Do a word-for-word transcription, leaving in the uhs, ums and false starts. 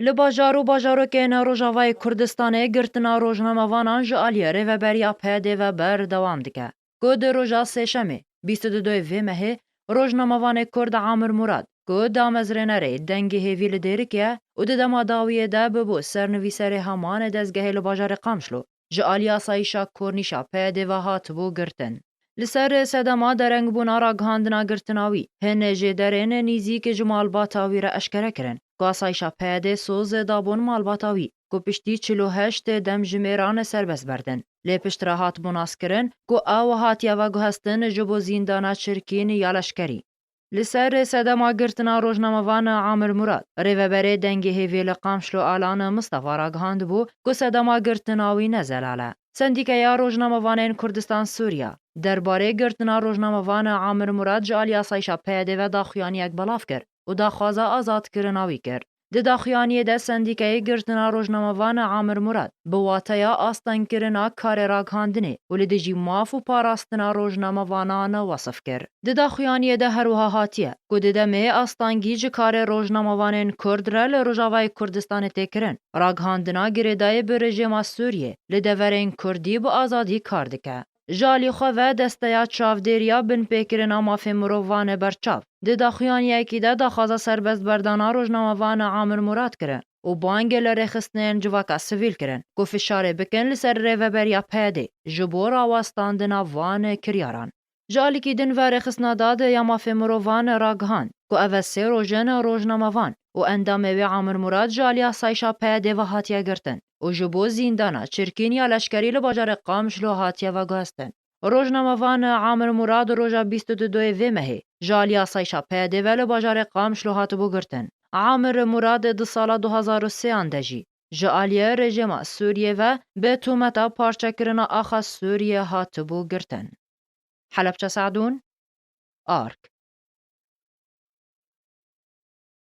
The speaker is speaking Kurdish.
Li bajar û bajarokên Rojavayê Kurdistanê girtina rojnamevanan ji aliyê Rêveberiya P Y D'ê ve berdewam dike, ku di roja Sêşemê, bîst û du vê mehê, rojnamevanê Kurd Amir Murad, ku damezrênerê Dengê Hêvî li Dêrikê ye û di dema dawiyê de bibû sernivîserê heman dezgehê li bajarê Qamişlo, ji alî asayîşa Kornîşa P Y D'ê ve hatibû girtin. Li ser sedema derengbûna ragihandina girtina wî, hin jêderên nêzîk ji malbata wî re eşkere kirin, ku asayîşa P Y D'ê soz dabûn malbata wî, ku piştî çil û heşt demjimêran serbest berdin. Lê piştre hatibû naskirin, ku ew hatiye veguhestin ji bo zîndana çirkîn ya leşkerî. Li ser sedema girtina rojnamevan Amir Murad, rêveberê Dengê Hêvî li Qamişlo Alan Mistefa ragihandibû, ku sedema girtina wî ne zelal e. Sendîkeya Rojnamevanên Kurdistan Sûriya derbarê girtina rojnamevan Amir Murad ji alî asayîşa P Y D'ê ve daxuyaniyek belav kir û daxwaza azadkirina wî kir. Di daxuyaniyê de sendîkeyê girtina rojnamevan Amir Murad bi wateya astengkirina karê ragihandinê û li dijî maf û parastina rojnamevanan wesif kir. Di daxuyaniyê de her wiha hatiye ku di demê astengî ji karê rojnamevanên Kurd re li Rojavayê Kurdistanê tê kirin, ragihandina girêdayî bi rejîma Sûriyê li deverên Kurdî bi azadî kar dike. Ji alî xwe ve desteya çavdêriya binpêkirina mafê mirovan berçav di daxuyaniyekî de daxwaza serbestberdana rojnamevan Amir Murad kirin û bang li rêxistinên civaka sivîl kirin ku fişarê bikin li ser rêveberiya P Y D'ê ji bo rawestandina van kiryaran. Ji alîkî din ve rêxistina dad ya mafê mirovan ragihand ku ev e sê roj in rojnamevan û endamê wê Amir Murad ji alî asayîşa P Y D'ê ve hatiye girtin û ji bo zîndana çirkîn ya leşkerî li bajarê Qamişlo hatiye veguhestin. Rojnamevan Amir Murad roja bîst û du vê mehê ji alî asayîşa P Y D'ê ve li bajarê Qamişlo hatibû girtin. Amir Murad di sala du hazar û sêyan de jî ji aliyê rejîma Sûriyê ve bi tûmeta parçekirina axa Sûriyê hatibû girtin. Helebçe Sadûn, Ark.